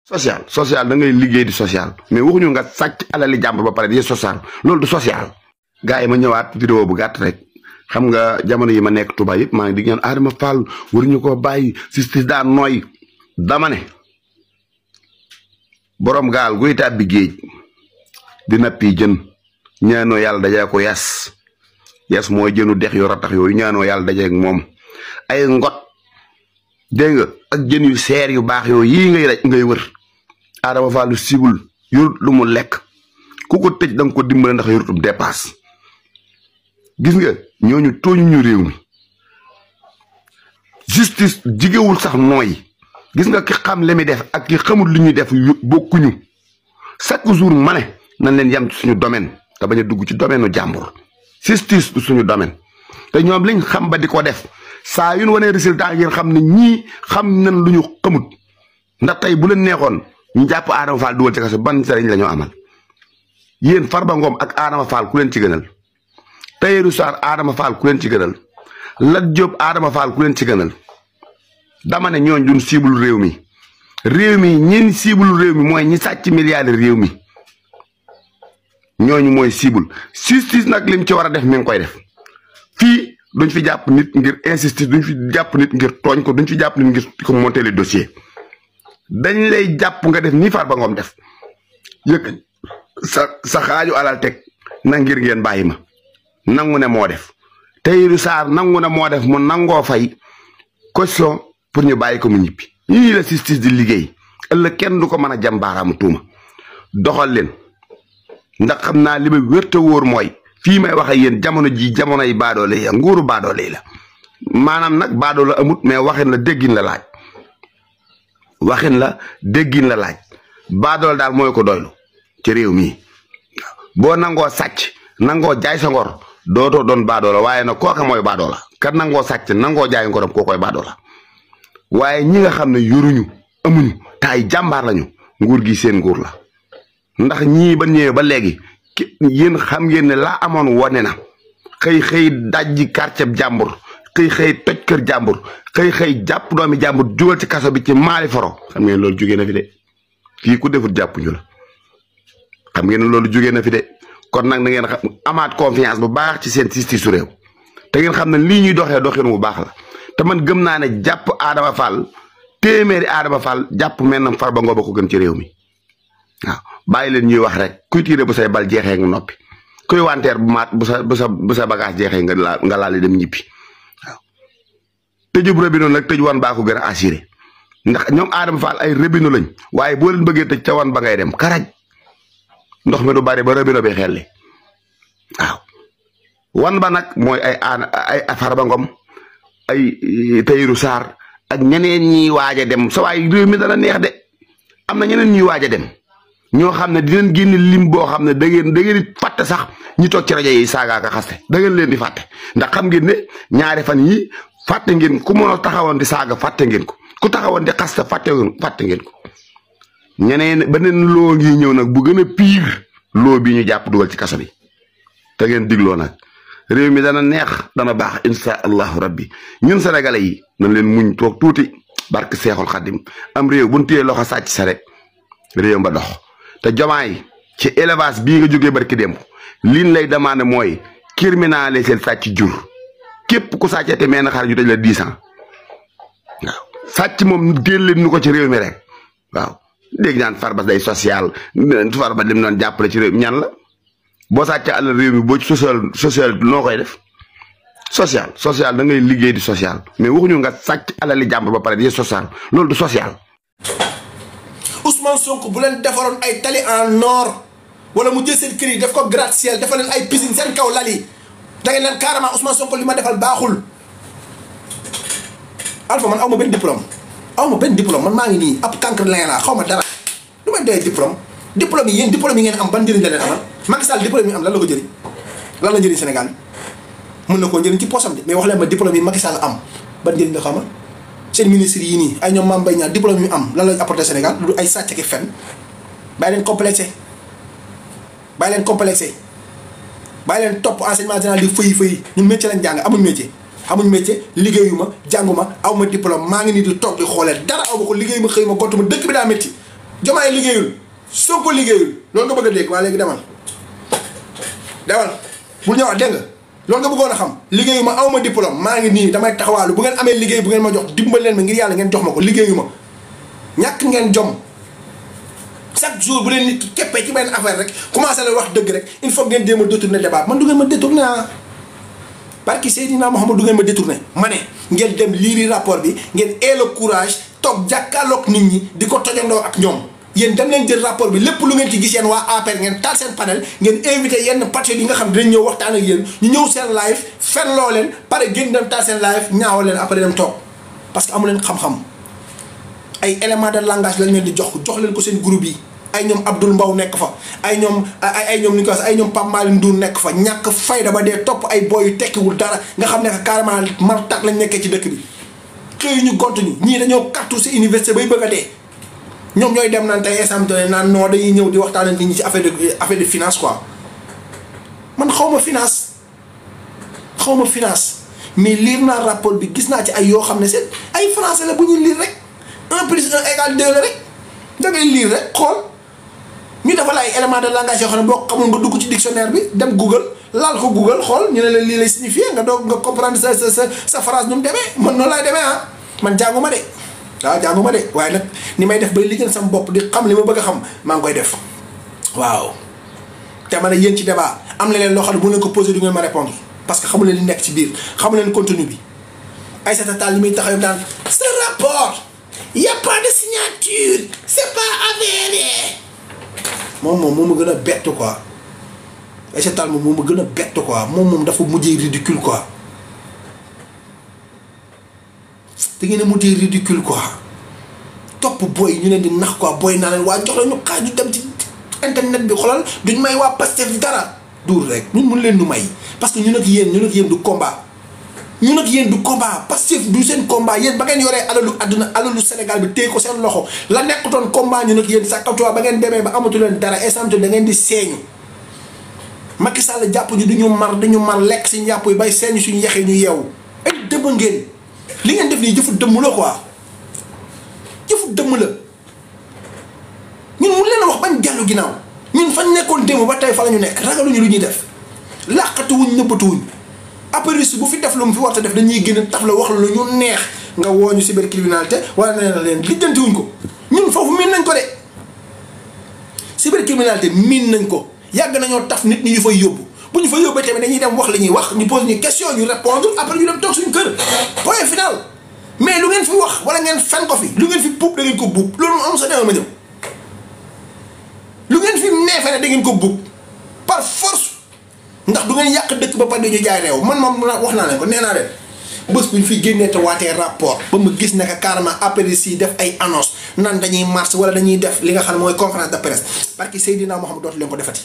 social da ngay liggéey di social mais waxuñu nga sàcc alali jàmbur ba pare di social loolu du social. gars yi ma ñëwaat vidéo bu gàtt rek xam nga jamono yi ma nekk Touba yëpp maa ngi di ñaan Adama Fall waruñu koo bàyyi justice daa nooy dama ne borom gaal guy tàbbi géej di nappi jën ñaanoo yàlla dajee ko yas mooy jënu dex yu ratax yooyu ñaanoo yàlla dajee ak moom ay ngot dégg nga ak jën yu seer yu baax yooyu yii ngay wër Adama Fall lu sibul yorut lu mu lekk ku ko tëj da nga ko dimbale ndax yorutum dépasse gis nga ñooñu tooñu ñu réew mi justice jigéewul sax nooy gis nga ki xam li muy def ak ki xamul li ñuy def bokkuñu chaque jour ma ne nañ leen yem suñu domaine te bañ a dugg ci domaine u jàmbur justice du suñu domaine te ñoom liñ xam ba di ko def saa yu ñu wanee résultat ngeen xam ne ñii xam nañ lu ñu xamut ndax tey bu leen neexoon ñu jàpp Adama Fall dugal ci kaso ban sëriñ la ñoo amal yéen Farba Ngom ak Adama Fall ku leen ci gënal Tahirou Sarr Adama Fall ku leen ci gënal Lat Diop Adama Fall ku leen ci gënal dama ne ñooñ duñ cible réew mi ñeen cible réew mi mooy ñi sàcc milliards réew mi ñooñu mooy cible justice nag lim ci war a def mi ngi koy def fii duñ fi jàpp nit ngir injustice duñ fi jàpp nit ngir tooñ ko duñ fi jàpp nit ngir ko monter les dossiers dañ lay jàpp nga def nii Farba Ngom def yëkk sa xaaju alal teg na ngir ngeen bàyyi ma nangu ne moo def Tahirou Sarr nangu ne moo def mu nangoo fay caution pour ñu bàyyi ko mu ñibbi ñii la justice di liggéey ëllëg kenn du ko mën a jam baaraamu tuuma doxal leen ndax xam naa li ma wér te wóor mooy fii may wax ak yéen jamono ji jamonoy baadoole yi nguuru baadoole yi la maanaam nag baadoole amut mais waxin la déggin la laaj baadoole daal mooy ko doylu ci réew mi boo nangoo sàcc nangoo jaay sa ngor dootoo doon baadoola waaye nag kooka mooy baadoola kat nangoo sàcc nangoo jaay ngorom koo koy baadoola waaye ñi nga xam ne yoruñu amuñu taay jàmbaar lañu nguur gi seen nguur la ndax ñii ba ñëwee ba léegi yéen xam ngeen ne laa amoon wone na xëy dajji quartier jàmbur xëy toj kër jàmbur xëy jàpp doomi jàmbur jugal ci kaso bi ci maali foro xam ngeen loolu jógee na fi de fii ku defut jàpp ñu la xam ngeen ne loolu jógee na fi de kon nag na ngeen xam amaat confiance bu baax ci seen justice su réew te ngeen xam ne lii ñuy doxee doxin bu baax la te man gëm naa ne jàpp Adama Fall téeméeri Adama Fall jàpp mennam Farba Ngom ba ko gën ci réew mi waaw bàyyi leen ñuy wax rek kuy tiire bu say bal jeexee nga noppi kuy wanteer bu sa bagage jeexee nga laal dem ñibbi waaw tëjub robinet nag tëj wan baa ko gën a assuré ndax ñoom Adama Fall ay robinet lañ waaye boo leen bëggee tëj ca wan ba ngay dem karaj ndox mi du bari ba robinet bi xelli waaw wan ba nag mooy ay Farba Ngom ay Tahirou Sarr ak ñeneen ñiy waaj a dem sa waay réew mi dana neex de am na ñeneen ñuy waaj a dem ñoo xam ne dinañ génn lim boo xam ne da ngeen di fàtte sax ñi toog ci rajo yi saagaaka xaste da ngeen leen di fàtte ndax xam ngeen ne ñaari fan yi fàtte ngeen ku mën a taxawoon di saaga fàtte ngeen ko ku taxawoon di xaste fàtte ngeen ko ñeneen beneen loo ngi ñëw nag bu gën a pire loo bi ñu jàpp dugal ci kaso bi te ngeen digloo nag réew mi dana neex dana baax insha allahu rabbi ñun sénégalais yi nañ leen muñ toog tuuti barke seexul xadim am réew bu ñu téyee loxo sàcc sa rek réew ba dox te Diomaye ci élevage bii nga jógee barki démb liñ lay demandé mooy criminaliser sàcc jur képp ku sàccate mel na xar ju tëj la 10 ans waaw sàcc moom téel leen nu ko ci réew mi rek waaw dégg naan Farba day social Farba lim doon jàppale ci réew mi ñan la boo sàccee àll réew mi boo ci social noo koy def social da ngay liggéey di social mais waxuñu nga sàcc alali jàmbur ba pare di social loolu du social. Ousmane Sonko bu leen defaroon ay tali en or wala mu jël seen kër yi def ko gratte-ciel defal leen ay piscine seen kaw lali da ngeen leen carrément Ousmane Sonko li ma defal baaxul. Alpha man aw ma benn diplôme man maa ngi nii ab cancre laa xaw ma dara lu may doyee diplôme yi yéen diplôme yi ngeen am ban njëriñ la leen amal Macky Sall diplôme yi am lan la ko jëriñ lan la njëriñ Sénégal mën na koo njëriñ ci poosam de mais wax leen ma diplôme yi Macky Sall am ban njëriñ la ko amal seen ministre yi nii ay ñoom Mame Mbaye Niang diplôme yi am lan lañ apporté Sénégal lu ay sàcc ki fen bàyyi leen complexé bàyyi leen topp enseignement général di fëyi ñun métier lañ jàng amuñ métier liggéeyuma jànguma aw ma diplôme maa ngi nii di toog di xoolee dara aw ma ko liggéey ma xëy ma gottu ma dëkk bi daa métti Diomaye liggéeyul Sonko liggéeyul loolu nga bëgg a dégg waa léegi demal bul ñëwaat dégg nga loolu nga bëggoon a xam liggéeyu ma awma diplôme maa ngi nii damay taxawaalu bu ngeen amee liggéey bu ngeen ma jox dimbal leen ma ngir yàlla ngeen jox ma ko liggéeyu ma ñàkk ngeen jom chaque jour bu leen nit ki keppee ci benn affaire rek commencé la wax dëgg rek il faut ngeen jéem a détourner débat man du ngeen ma détourner parce que Seydina Mouhamed du ngeen ma détourner ma ne ngeen dem liiri rapport bi ngeen ait le courage toog jàkkaarloog nit ñi di ko tojandoo ak ñoom yéen dem leen jël rapport bi lépp lu ngeen ci gis yéen waa APR ngeen taal seen panel ngeen invité yenn patriotes yi nga xam dinañ ñëw waxtaan ak yéen ñu ñëw seen live fen loo leen pare génn dem taal seen live ñaawal leen après dem toog parce que amu leen xam-xam ay éléments de langage lañ leen di jox leen ko seen groupe yi ay ñoom Abdoul Mbow nekk fa ay ñoom ni ko wax ay ñoom Pape Malick Ndour nekk fa ñàkk fayda ba dee topp ay boy yu tekkiwul dara nga xam ne que carrément martak lañ nekkee ci dëkk bi xëy ñu gont ñu ñii dañoo kartu si université bay bëgg a dee ñoom ñooy dem naan tey exemple naan non dañuy ñëw di waxtaan nit ñi ci affaire de finance quoi man xaw ma finance mais lire naa rapport bi gis naa ci ay yoo xam ne seen ay français la bu ñuy lire rek 1 + 1 = 2 la rek da ngay lire rek xool ñu defal ay éléments de langage yoo xam ne boo xamul nga dugg ci dictionnaire bi dem Google laal ko Google xool ñu ne la lii lay signifier nga doog nga comprendre sa phrase nu mu demee man noonu laay demee man jànguma de waaw jànguma de waaye nag ni may def bay liggéey sama bopp di xam li ma bëgg a xam maa ngi koy def waaw te ma ne yéen ci débat am na leen loo xam ne bu leen ko posé du ngeen ma répondre parce que xamu leen li nekk ci biir xamu leen contenu bi Aïssata Tall li muy taxaw daan ce rapport y a pas de signature c'est pas avéré moom ma gën a bett quoi Aïssata Tall moom ma gën a bett quoi moom dafa mujjee ridicule quoi da ngeen a mujjee ridicule quoi topp booy ñu leen di nax quoi booy naa leen waa jox la ñu xaaj ñu dem ci internet bi xoolal duñ may waa Pastef dara duur rek ñun mun leen du may parce que ñun ak yéen du combat ñun ak yéen du combat Pastef du seen combat yéen ba ngeen yoree alalu àdduna alalu Sénégal bi téye ko seen loxo la nekkutoon combat ñun ak yéen sàkkatuwaa ba ngeen demee ba amatu leen dara instant da ngeen di seeñu Macky Sall jàpp ñu dañu mar lekk si njàpp yi bay seeñu suñu yaxee ñu yeewu ay dëmm ngeen li ngeen def nii jëfu dëmm la quoi jëfu dëmm la ñun mun leen a wax bañ dellu ginnaaw ñun fañ nekkoon démb ba tey fa la ñu nekk ragaluñu lu ñuy def làqatuwuñ nëbbatuwuñ après bu fi def lu mu fi war a def dañuy gën a taf la wax lu ñu neex nga woo ñu cybercriminalité wala nee na leen lijjantiwuñ ko ñun foofu miin nañ ko de cybercriminalité miin nañ ko yàgg nañoo taf nit ñi ñu fay yóbbu bu ñu fa yóbbee tamit dañuy dem wax li ñuy wax ñu pose ñu question ñu répondre après ñu dem toog suñu kër point final mais lu ngeen fi wax wala ngeen fen ko fi lu ngeen fi buub da ngeen ko buub loolu moom am sa demal ma ñëw lu ngeen fi neefee ne da ngeen ko buub par force ndax du ngeen yàq dëkk ba pare dañuy jaay réew man moom wax naa leen ko nee naa leen bés bu ñu fi génnee te waatee rapport ba ma gis ne que carrément après si def ay annonce nan dañuy marche wala dañuy def li nga xam ne mooy conférence de presse parce que Seydina Mouhamed dootu leen ko defati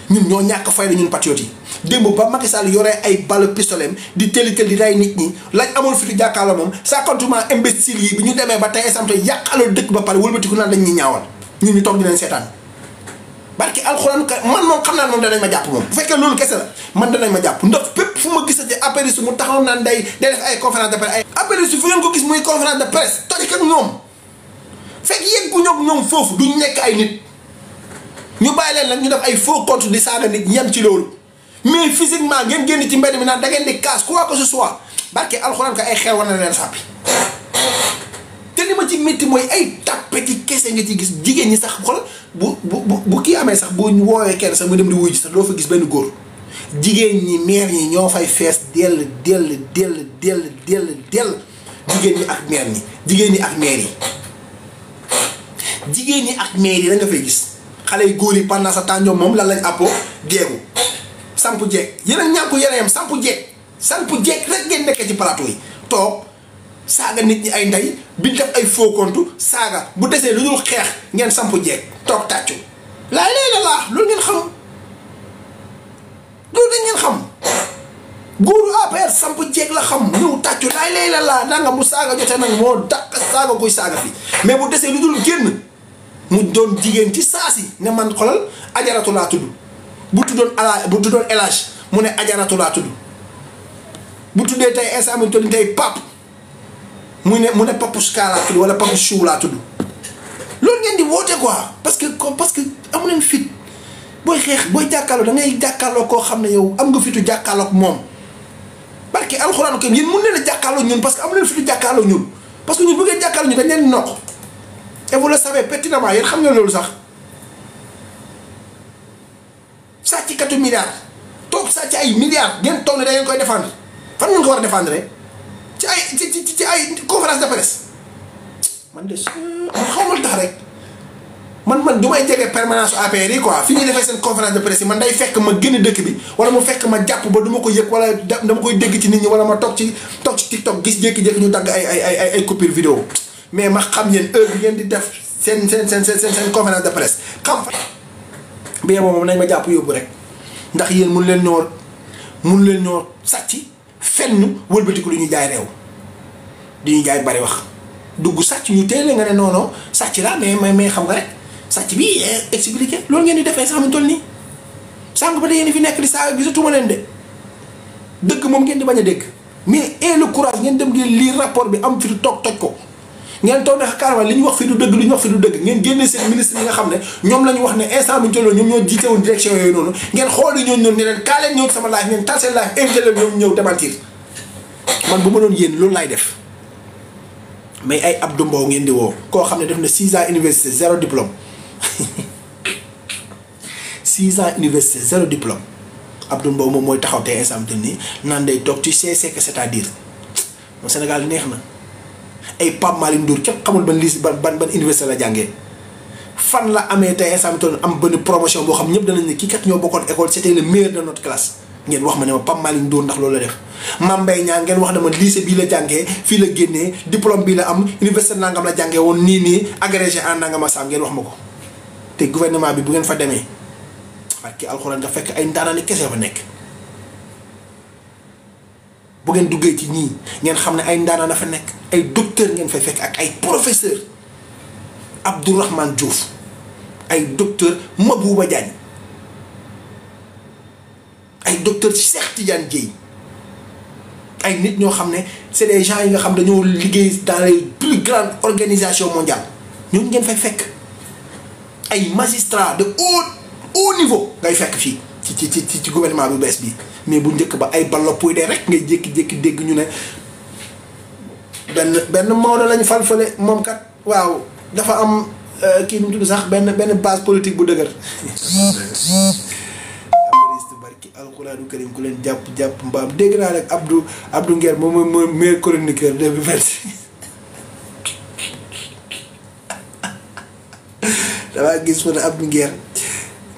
ñun ñoo ñàkk fayda ñun patriotes yi démb ba Macky Sall yoree ay balle pistolet di tëlikal di rey nit ñi lañ amul fi jàkkaarloo moom sa contentement imbécile yi bi ñu demee ba tey exemple yàq alal dëkk ba pare wëlbatiku naan dañ ñuy ñaawal ñun ñu toog di leen seetaan barki alxuraan ka man moom xam naa moom danañ ma jàpp moom bu fekkee loolu kese la man danañ ma jàpp ndax fépp fu ma gisati après su mu taxaw naan day def ay conférence de presse ay après su fu ngeen ko gis muy conférence de presse toj ak ñoom fekk yeggu ñoom foofu duñ nekk ay nit ñu bàyyi leen nag ñu def ay faux compte di saaga nit yem ci loolu mais physiquement ngeen génn ci mbedd mi naan da ngeen di casse quoi que ce soit barke alxuraan ka ay xeer war na leen sàppi te li ma ci métti mooy ay tappeti kese nga ci gis jigéen ñi sax xool bu kii amee sax boo woowee kenn sax mu dem di wuy ji sax doo fa gis benn góor jigéen ñi meer ñi ñoo fay fees dell jigéen ñi ak meer ñi jigéen ñi ak meer yi jigéen ñi ak meer yi da nga fay gis xale yu góor yi pendant sa temps ñoom moom lan lañ àppoo jeegu sampu jeeg yeneen ñànku yeneen yam sampu jeeg rek ngeen nekkee ci plateau yi toog saaga nit ñi ay ndey bi def ay faux compte saaga bu desee lu dul xeex ngeen sampu jeeg toog tàccu laay lay la loolu ngeen xam loolu dañ ngeen xam góoru APR sampu jeeg la xam ñëw tàccu laay lay la danga mu saaga jotee nag moo dàq saaga kuy saaga fi mais bu desee lu dul génn mu doon jigéen ci saasi ne man xolal ajaratu laa tudd bu tuddoon elage mu ne ajaratu laa tudd bu tuddee tey instant mu tudd tey pap mu ne papuska laa tudd wala papuchou laa tudd loolu ngeen ngeen di woote quoi parce que amu leen fit booy xeex booy jàkkaarloo da ngay jàkkaarloo koo xam ne yow am nga fitu jàkkaarloo ak moom barke alxuraan ko yéen mun leen a jàkkaarloo ñun parce que amu leen fitu jàkkaarloo ñun parce que ñun bu ngeen jàkkaarloo ñun dañ leen noq et vous le savez pertinemment yéen xam nga loolu sax sàcc katu milliards toog sàcc ay milliards ngeen toog ne da ngeen koy défendre fan ngeen ko war a défendre ci ay conférence de presse man de man xaw ma tax rek man du may jege permanence su APR yi quoi fi ñuy defee seen conférence de presse yi man day fekk ma génn dëkk bi wala mu fekk ma jàpp ba du ma ko yëg wala dama koy dégg ci nit ñi wala ma toog ci TikTok gis jékki-jékki ñu dagg ay coupure vidéo mais ma xam yéen heure bi ngeen di def seen conférence de presse xam fa bien moom nañ ma jàpp yóbbu rek ndax yéen mun leen ñoo sàcc fenn wëlbatiku lu ñuy jaay réew di ñuy jaay bari wax dugg sàcc ñu teel nga ne non sàcc la mais xam nga rek sàcc bi expliqué loolu ngeen di defee sax mu toll nii sànq ba da ngeen fi nekk di saa gisatuma leen de dëgg moom ngeen di bañ a dégg mais le courage ngeen dem ngeen lire rapport bi am fi du toog toj ko ngeen toog ne carrément li ñu wax fi du dëgg li ñu wax fi du dëgg ngeen génne seen ministre yi nga xam ne ñoom la ñu wax ne instant bi ñu toll ñoom ñoo jiite woon direction yooyu noonu ngeen xool ñooñu noonu ne leen kaa leen ñëw sama live ngeen taal seen live invité leen ñoom ñëw démentir man bu ma doon yéen loolu laay def mais ay Abdou Mbow ngeen di woo koo xam ne def na 6 ans université 0 diplôme 6 ans université 0 diplôme Abdou Mbow moom mooy taxaw tey instant bi nii naan day toog tu sais que c'est-à-dire moom Sénégal neex na ay Pape Malick Ndour képp xamul ban lycée ban université la jàngee fan la amee tey instant bi am benn promotion boo xam ñëpp danañ ne kii kat ñoo bokkoon école c'était le meilleur de notre classe ngeen wax ma ne ma Pape Malick Ndour ndax loolu la def Mame Mbaye Niang ngeen wax ne ma lycée bii la jàngee fii la génnee diplôme bii la am université nangam la jàngee woon nii agrégé en nangama sam ngeen wax ma ko te gouvernement bi bu ngeen fa demee ak ki alxuraan nga fekk ay ndaanaani kese fa nekk bu ngeen duggee ci ñii ngeen xam ne ay ndaanaan dafa nekk ay docteur ngeen fay fekk ak ay professeur Abdourahmane Diouf ay docteur Mabouba Diagne ay docteur Cheikh Tidiane Dièye ay nit ñoo xam ne c'est des gens yi nga xam dañoo liggéey dans les plus grandes organisations mondiales ñooñu ngeen fay fekk ay magistrats de haut niveau ngay fekk fii ci gouvernement bu bees bi mais bu njëkk ba ay ballopuy de rek ngay jékki-jékki dégg ñu ne benn Maodo lañu falfale moom kat waaw dafa am kii nu mu tudd sax benn base politique bu dëgër barki alxuraanu karim ku leen jàpp mbaam dégg naa rek Abdou Nguer moom mooy meilleur chroniqueur de bi damaa gis fa ne Abdou Nguer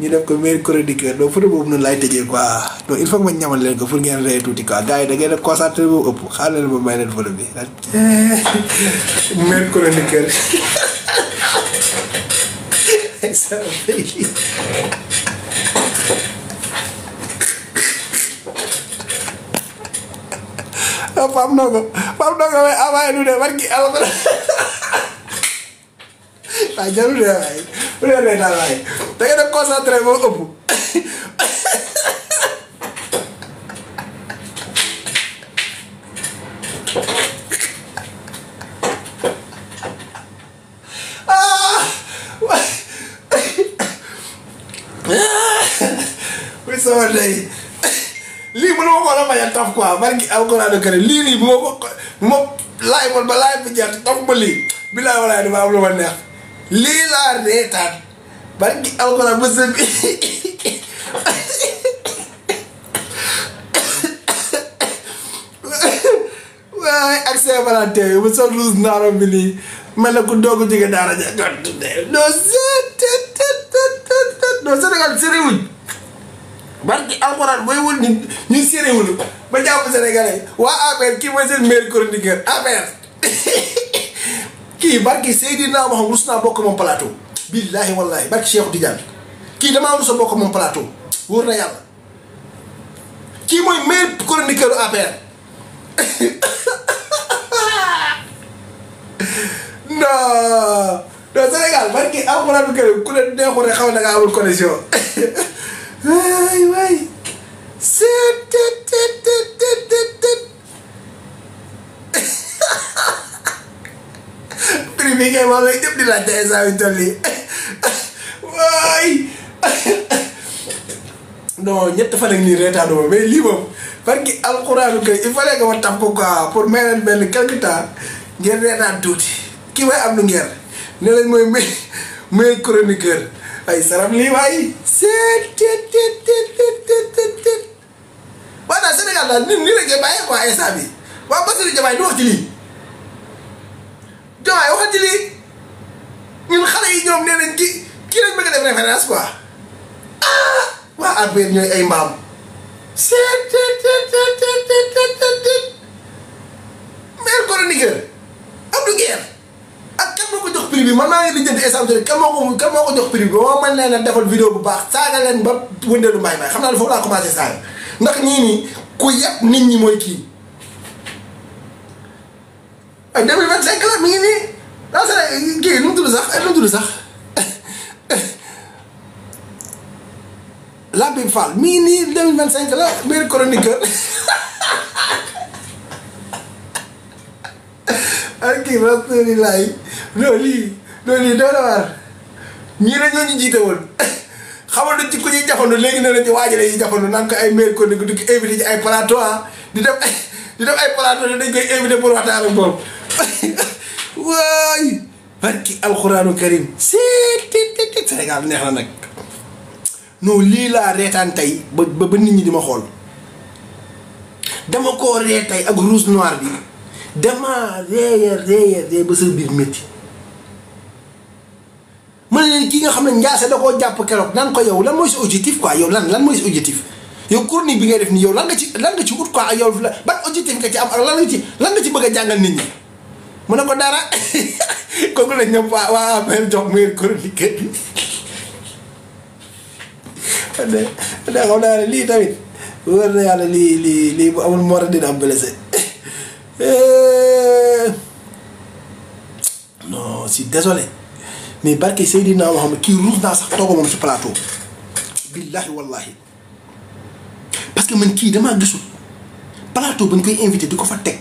ñu def ko meilleur chroniqueur donc photo boobu noonu laay tëjee quoi donc il faut que ma ñamal leen ko pour ngeen ree tuuti quoi gars yi da ngeen a concentré boobu ëpp xaar leen ma may leen photo bi meilleur chroniqueur Pape Ndongo may envoyé nu de war ki alxuraan waaye jarul de waaye bu dee dee daal waaye da ngeen a concentré boo ëpp oui sama day lii mënu ma ko la bañ a taf quoi barki alxuraan kariim lii nii bu ma laay moon ba laay bu jeex taf ma lii bilaay walaay dafa am lu ma neex lii laa reetaan barki alxuraan ba sëb waaye ak Saint-Valentin yi bu sol rouge naaram bi nii mel na ku doog a jóge daara ja non Sénégal sériwuñ barki alxuraan booy wul ñu sériwul ba jàpp Sénégalais waa APR kii mooy seen meilleur chroniqueur APR kii barki Seydina Mohamed rus naa bokk moom plateau billaahi wallaahi barki Cheikh Tidiane kii damaa rus a bokk moom plateau wóor na yàlla kii mooy meilleur chroniqueur APR non Sénégal barki alxuraan bi ku leen neexul rek xaw na nga amul connexion waay prime bi kay moom lay ñëpp di laajte instant yu toll nii waay non ñett fan ak nii reetaanu ma mais lii moom parce que alxuraanu kay il fallait que ma taf ko quoi pour may leen benn quelque temps ngeen reetaan tuuti kii may am lu ngeer ne lañ mooy meilleur chroniqueur ay sarab lii waay seet waaw daal Sénégal daal nit ñi la ngay bàyyee quoi instant bi waaw Bassirou Diomaye du wax ci lii Diomaye waxal ci lii ñun xale yi ñoom nee nañ kii lañ bëgg a def référence quoi ah waa APR ñooy ay mbaam seet meilleur chroniqueur Abdou Nguer ak kan moo ko jox prix bi man maa ngi lijjanti essentiel kan moo ko jox prix bi ba ma mën leen a defal vidéo bu baax saaga leen ba wëndeelu mbaay xam naa ne foofu laa commencé saaga ndax ñii nii ku yàpp nit ñi mooy kii ay 2025 la mi ngi nii daa sa kii nu mu tudd sax la Big Fall mi ngi nii 2025 la meilleur chroniqueur ak kii rasulilah non lii doo la war ñii la ñoo ñu jiite woon xamal nañ ci ku ñuy jafandu léegi nee nañ ci waajale yi jafandu naan ko ay meilleur chroniqueur di ko invité ci ay plateau di def ay plateau dañ koy invité pour waxtaan ak moom waay barki alxuraanu karim Sénégal neex na nag non lii laa reetaan tey ba nit ñi di ma xool dama koo ree tey ak rouge noir bi dama reeye ba sa biir métti ma ne leen kii nga xam ne Ndiassé da koo jàpp keroog naan ko yow lan mooy sa objectif quoi yow lan mooy sa objectif yow chronique bi ngay def nii yow lan nga ci ut quoi ak yow ban objectif nga ci am ak lan nga ci bëgg a jàngal nit ñi mu ne ko dara kooku la ñoom waa affaire jox meilleur chroniqueur bi da xam naa ne lii tamit wër na yàlla lii bu amul moo tax dina am blessé non si désolé mais barke Seydina Muhammad kii ruus naa sax tooga moom ci plateau billahi wallahi parce que man kii damaa gisul plateau ba ñu koy invité di ko fa teg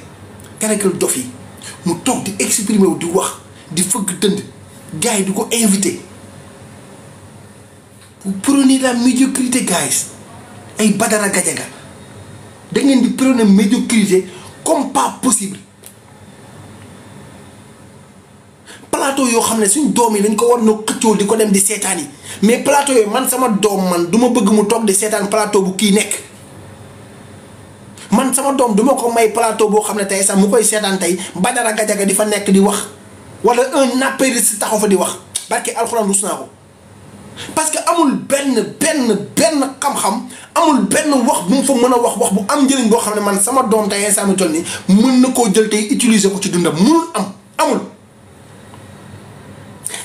kerekal dof yi mu toog di exprimer wu di wax di fëgg dënd gars yi di ko invité vous prenez la médiocrité guys ay Badara Gadiaga da ngeen di prendre médiocrité comme pas possible plateau yoo xam ne suñ doom yi dañ ko war na xëccoo di ko dem di seetaan yi mais plateau yooyu man sama doom man du ma bëgg mu toog di seetaan plateau bu kii nekk man sama doom du ma ko may plateau boo xam ne tey sax mu koy seetaan tey Badara Gadiaga di fa nekk di wax wala un apériste taxaw fa di wax barke alxuraan rus naa ko parce que amul benn xam-xam amul benn wax bu mu fa mën a wax bu am njëriñ boo xam ne man sama doom tey instant mi toll nii mën na koo jël tey utiliser ko ci dundam mënul amul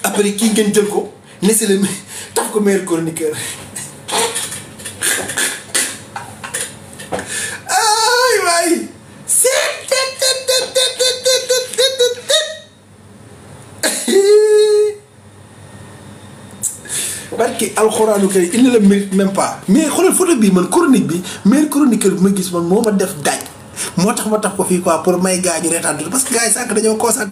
après kii ngeen jël ko ne c'est le taf ko meilleur chroniqueur ay waay barke alxuraanu kay il ne le mérite même pas mais xoolal photo bii man chronique bi meilleur chroniqueur bi ma gis man moo ma def daaj moo tax ma tax ko fii quoi pour may gars ñu reetaan parce que gars yi sànq dañoo concentré